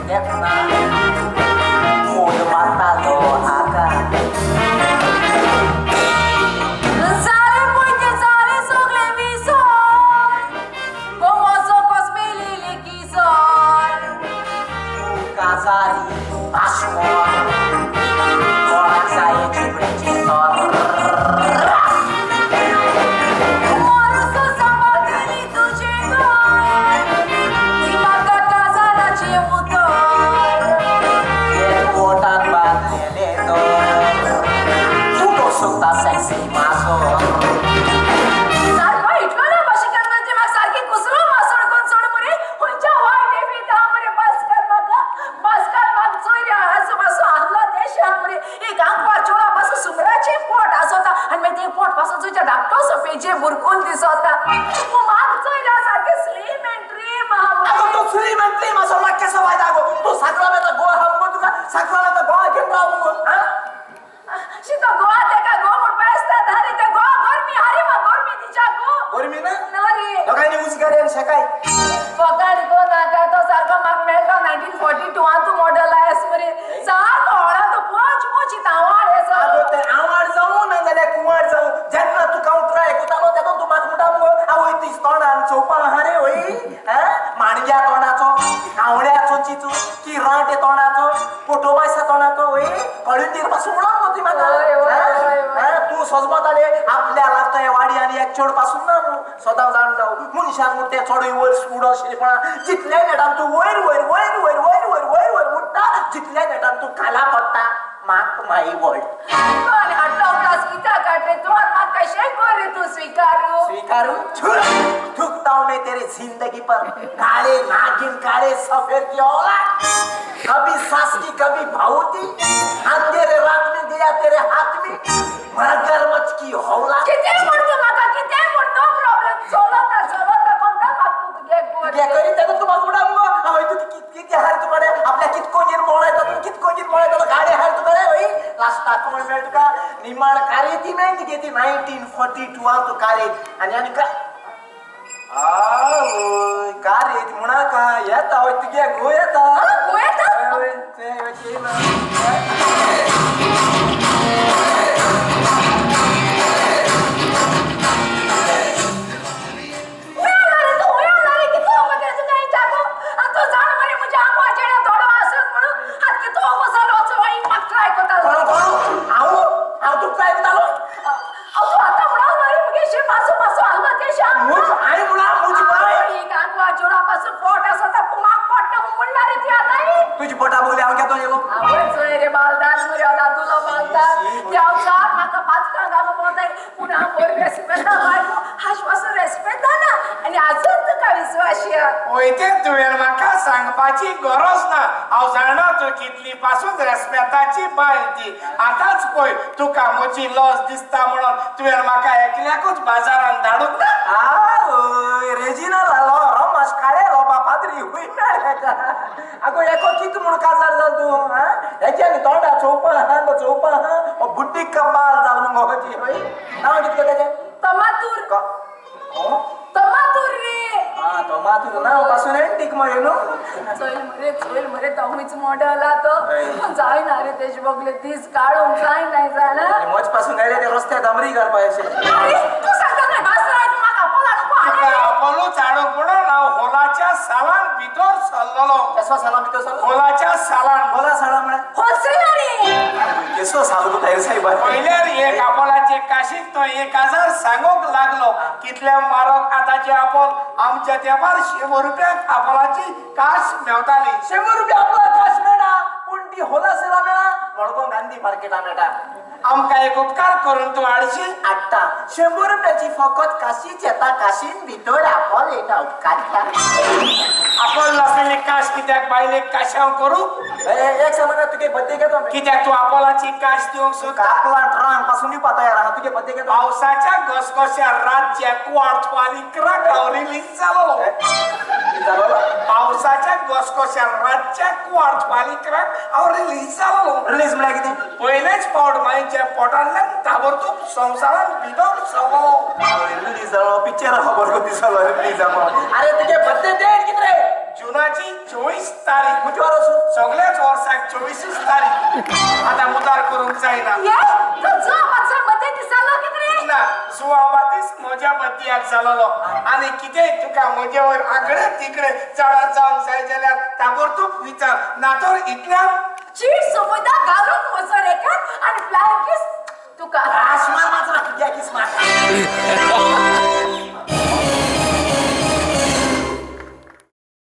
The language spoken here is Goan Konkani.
तेन्ना फोन मारतालो आका. जालें पळय जालें सगळें विसर, गोमोचो कसमेली किसर. तूं काजारी आशमोर, कोणाक जाय जिबडेचें तोर. मोरसो सांबाळटली तुजें घर, ती म्हाका काजाराचें उतर. एक बोटान बांदलेलें तर तूं सोदता सेक्सी माजो. सारको इतलो ना भाशेन म्हणजे म्हाका सारकी कुसलो मासोड कोण सोड मरे खंयच्या वायट एफीत हा मरे. बास्काल म्हाका, बास्काल म्हाका चोय रे, आजू पासून आहला तेशें आहा मरे. एक आंकवार चोडा पासून सुमराचें पोट आसोता आनी मागीर तें पोट पासून तुज्या धाकटोसो पेजे बुरकून दिसोता. म्हाका चोय रे, सारकें स्लीम एंड ट्रीम आहा अगो मरे. तूं स्लीम एंड ट्रीम आसो म्हाका केसो फायदा गो? तूं साकरामेंता गोवा आहा मुगो, तुका साकरामेंता गोवा घेवन राव मुगो. शितो गोवा तेका गो म्हूण बेसता धारे ते गोवा गरमी हारे मा गरमी दिच्या गो. गरमी ना. ना रे. लोकांनी उजगारी आनी शेकाय. फकाण गो नाका, तो सारको म्हाका मेळटा 1942 तूं मॉडल आयस मरे. सारको हॉलांत पोच पोच आवाड. आगो ते आवाड जावं ना जाल्यार कुंवार जावं, जेन्ना तूं कावंटर आयकतालो तेन्ना तूं म्हाका म्हणटा मुगो, आवय तुज तोंडान चोवपा आहा रे वय. माणग्या तोंडाचो, कावळ्या चोंचीचो, किराटे तोंडाचो, पोटोबायसा तोंडाचो वय, कळंदीर पासून म्हणून मग तुवें म्हाका. वय, वय, वय, वय. तूं सजमताले आपल्या लागता वाडी आनी एक चेड पासून ना मू सदां जाण जावं मनशान मू ते चडूय वयर उडो आशिल्लेपणा. जितल्या नेटान तूं वयर वयर वयर वयर वयर वयर वयर वयर उडटा, जितल्या नेटान तूं खाला पडटा. Mark my word. आनी हाडलो उगडास कित्याक काडले तूं आनी म्हाका कशें कर रे तूं स्विकारू? स्वीकारू? थूकता हूं मैं तेरे जिंदगी पर. काले नागिन, काले सफेद की औलाद, कभी सास की कभी बहू थी, अंधेरे रात में दिया तेरे हाथ में मगरमच्छ की औलाद. कितें म्हण तूं म्हाका, कितें म्हण, नो प्रॉब्लेम. चलता चलता, कोणता म्हाका तूं तुगे तुगे कर. करी तेन्ना तूं म्हाका म्हणटा मुगो, आवय तूं कितें हार तुकडे आपल्या कितकोगीर मोळयता, तूं कितकोगीर मोळयता गाडी हार तुकडे वय. लास्टाक कोण मेळ तुका निमाण कार्य ती मेळ तुगे ती 1942 तूं कार्य आनी आनी का आवय कार्य ती म्हणाका येता वय तुगे गो येता. गो येता? वय, वय, ते वय, ते ना. हुंय रे तूं, हुंय रे, कितलो वगत रे तुका विचारू? आनी तूं जाण मरे म्हज्या आंगवा चेड्या थोडो आसत म्हणून आतां कितलो वगत जालो असो हांव म्हाका ट्राय करतालो. कोण कोण? हांव हांव तुका ट्राय करतालो? हांव तूं आतां म्हणून मरे मुगे शे मासो मासो हालना ते शा. मुज हांवें म्हणा मुजी बाय. एक आंगवा चेडा पासून पोट आसता, म्हाका पोट ना म्हणणार रे ती आतां. तुजी पोटा बगली हांव घेतो येलो. आवय चोय रे बालदार मरे, दादूलो बालदार ते हांव सार म्हाका पातकां घालून पोवताय, पूण हांव बरी रेस्पेदा बायलो, हाश पासून रेस्पेदा ना आनी आजून तुका विस्वाशी आहा. वय तें तुवें म्हाका सांगपाची गरज ना. हांव जाणा तूं कितली पासून रेस्पेताची बायल ती. आतांच पळय, तुका म्हजी लज दिसता म्हणून तुवें म्हाका एकल्याकूच बाजारान धाडूंक ना. आवय रेजिना लालो रमाश काळे रोबा पाद्री हुंय मेळ्ळे. अगो एको कित म्हूण काजार जाल तूं? हा हेच्यान तोंडा चोवपा आहा तो चोवपा आहा, हो बुड्डीक कबाल जाल मुगो ती. हय, नांव कितको तेजें? तमातूर. हो. तमातूर रे. आ तो मातूर नांव पासून एंटीक मरे न्हू. चोयल मरे, चोयल मरे, तोच मॉडल आ तो. जायना रे, तेजे बगले दीस काडूंक जायना जाणा. आनी म्हज पासून गायले ते रस्त्यार दामरी घालपा अशें. अरे तूं सांगता न्हय भास्कर, तूं म्हाका आपोल हाडूंक तुका आले. आपोलूच हाडूंक म्हणून हांव होलाच्या सालान भितर सरलेलो. केसो साला भितर सरलो? होलाच्या सालान. होला साला म्हळ्यार? होलसेलर रे. केसो साल तुका साहेब? पयल्यार एक आपोलाचे काशीक तो 1000 सांगूंक लागलो. कितले मारक आतांचे आपोल. आमच्या तेंपार 100 रुपयांक आपोलाची काश मेवताली. 100 रुपया आपला काश मेळटा, पूण ती होलसेला मेळा, मडगांव गांधी मार्केटा मेळटा. आमकां एक उपकार करून तूं हाडशी? आट्टा 100 रुपयाची फकत काशीच येता, काशीन भितर आपोल येता. उपकारता? आपोल नासलेली काश कित्याक बायलेक काशांव करूं? एक समज तुगे बड्डे घेतो. कित्याक तूं आपोलाची काश दिवंक सोदता? कापलां ट्रंक पासून दिवपा तयार आहा, तुगे बड्डे घेतो. पावसाच्या घसघश्या रातच्या कुवार्थ आनी इकराक हांव रिलीज जालो. जालो? पावसाच्या घसघश्या रातच्या कुवार्थ आनी इकराक हांव रिलीज जालो. रिलीज म्हळ्यार कितें? पयलेच फावट माईच्या पोटांतल्यान ताबडतोब संवसारान भितर सरलो. रिलीज जालो पिक्चर खबर दिसलो रिलीज जालो. अरे तुगे बड्डे डेट कितें रे? जून जुनाची 24 तारीख. म्हज्या वरसून. सगळ्याच वर्साक 24च तारीख. आतां मुदार करूंक जायना. ये तो जो मातसो मते दिसालो कितें रे? ना, जुआ बातीस म्हज्या बद्दयाक जालोलो. आनी कितेंय तुका म्हजे वयर आगळे तिकडे चडात जावंक जाय जाल्यार ताबडतोब विचार, ना तर इतल्यान चीट सोबयता घालून वचोन एका आनी फ्लायंग किस तुका. आसमान माजरा तुज्या किस्मात.